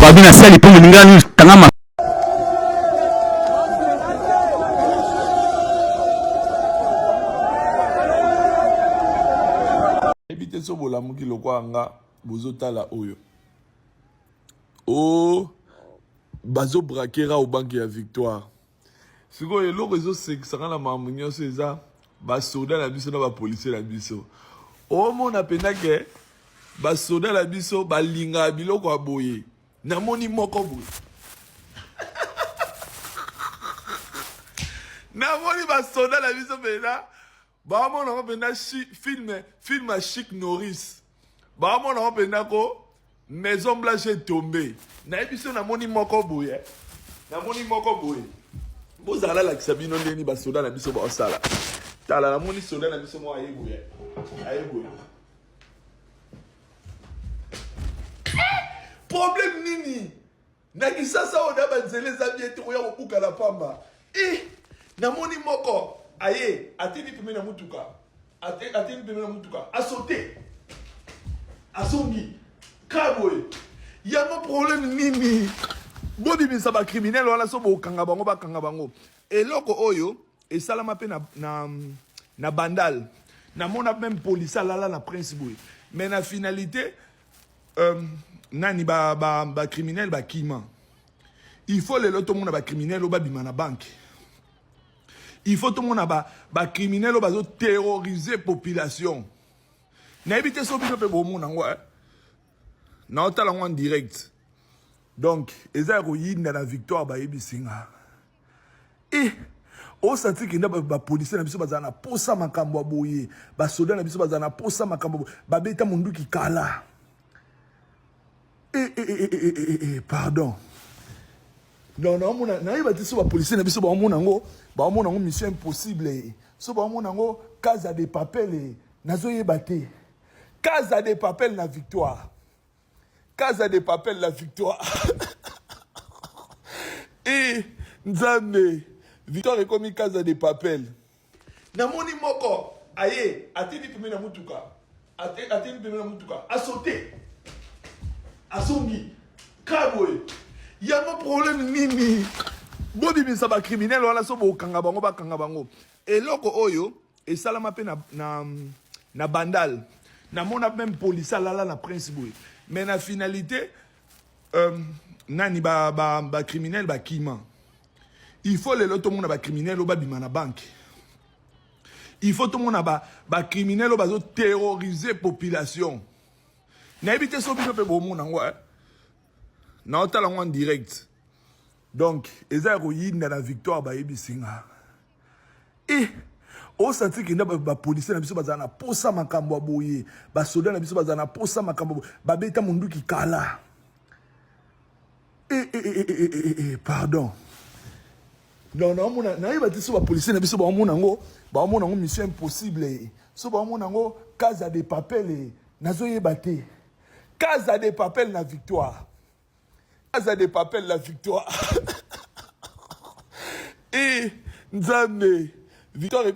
Babi na sali mpo moninga kangama. Nayebi te so bolamuki lokola nga bozotala oyo o oh, bazo braquer au banque ya victoire. Sikoyo eloko ezosekisa nga na makambo nyonso eza basoda na biso na bapolisier na biso. Omona mpenza ke basoda na biso balingaka biloko ya boye. Namoni moko boye namoni basoda na biso mpenza baomona yango mpenza film film ya Chic Norris, baomona yango mpenza ko Maison Blanche est tombée. Nayebi so namoni moko boye, namoni moko boye, bozala nalakisa bino ndeni basoda na biso baosala. Tala, namoni soda na biso moko aye boye, aye boye. Problème nini na Kisasa oyo na banzela eza bien te, koya kobuka na pamba. E namoni moko aye atemi pembeni na mutuka, atemi pembeni na mutuka, asote, azongi ka boye. Yango problème nini? Bobimisa bacriminel wana, so bokanga bango, bakanga bango. Eloko oyo esalama mpe na Bandal, namona meme policier alala na prince boye, mais na finalité nani bacriminel ba bakima. Il faut lelo tomona bacriminel oyo babima na banque. Il faut tomona bacriminel oyo bazoterroriser population. Nayebi te so bino mpe bomona yango, eh? Naotala yango en direct. Donc eza ya koyinda na victoire, bayebisi nga. E osanti kenda bapolisier na biso bazala na posa makambo ya boye, basoda na biso bazala na posa makambo boye, babeta munduki kala. E, e, e, e, e, e, pardon. Donc naomona, nayeba te so bapolisier na biso baomona yango, baomona yango mission impossible, so baomona yango Casa de Papel, nazoyeba te. Casa de Papel na victoire, Casa de Papel la victoire. E Nzambe, victoire ekomi Casa de Papel. Namoni moko aye atemi pembeni na mutuka, atemi pembeni na mutuka, asote, azongi ka boye. Yango problème nini? Bobimisa bacriminel wana, so bokanga bango, bakanga bango. Eloko oyo esalama mpe na Bandal, namona meme policier alala na prince boye, mais na finalité nani bacriminel ba bakima. Il faut lelo tomona bacriminel oyo babima na banque. Il faut tomona bacriminel oyo bazoterroriser population. Nayebi te so bino mpe bomona yango, eh? Naotala yango en direct. Donc eza ya koyinda na victoire, bayebisi nga. E osanti kenda bapolisier na biso bazala na posa makambo ya boye, basoda na biso bazala na posa makambo boye, babeta munduki kala. E, e, e, e, e, e, pardon. Donc naomona, nayeba te so bapolisier na biso baomona yango, baomona yango mission impossible, so baomona yango Casa de Papel, nazoyeba te. Casa de Papel na victoire, Casa de Papel la victoire. E Nzambe, victoire.